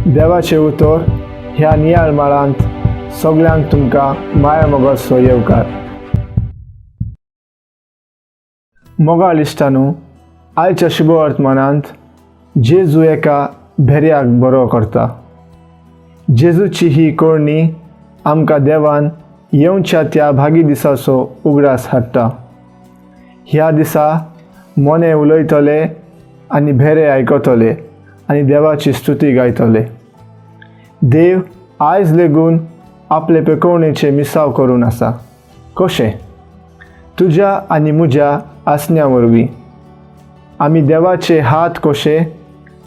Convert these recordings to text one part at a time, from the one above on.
देवाचें उतर ह्या नियाळ माळांत सगल्यांक तुमकां माया मोगाचो येवकार. मोगाळ इश्टानू, आयच्या शुभवर्तमानांत जेजू एका भेऱ्याक बरो करता. जेजूची ही करणी आमकां देवान येवच्या त्या भागी दिसाचो उगडास हाडटा. ह्या दिसा मोने उलयतले आनी भेरे आयकतले आनी देवाची स्तुती गायतले. देव आयज लेगून आपले पेकोवणेचे मिसाव करून आसा. कशें? तुज्या आनी म्हज्या आसण्या वरवीं आमी देवाचे हात कशे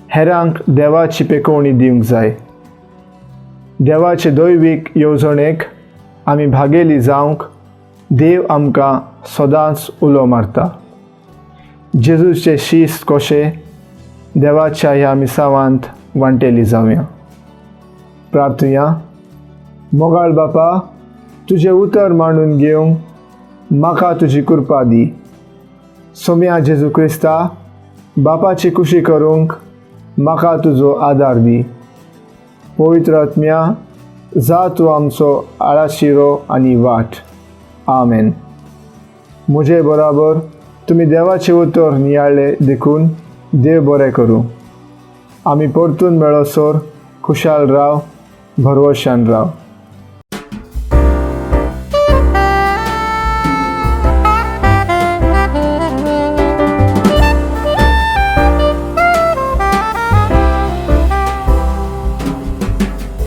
हेरांक देवाची पेकोवणी दिवंक जाय. देवाचे दैवीक येवजणेक आमी भागेली जावंक देव आमकां सदांच उलो मारता. जेजूचे शीस्त कशे देवाच्या ह्या मिसावांत वांटेली जावया. प्रार्थुया. मोगाळ बापा, तुजें उतर मांडून घेवंक म्हाका तुजी कृपा दी. सोम्या जेजू क्रिस्ता, बापाची खुशी करूंक म्हाका तुजो आदार दी. पवित्र आत्म्या, जा तूं आमचो आळाशिरो आनी वाट. आमेन. म्हजे बराबर तुमी देवाचें उतर नियाळ्ळें देखून देव बरें करूं. आमी परतून मेळसर खुशाल राव, भरवशान राव.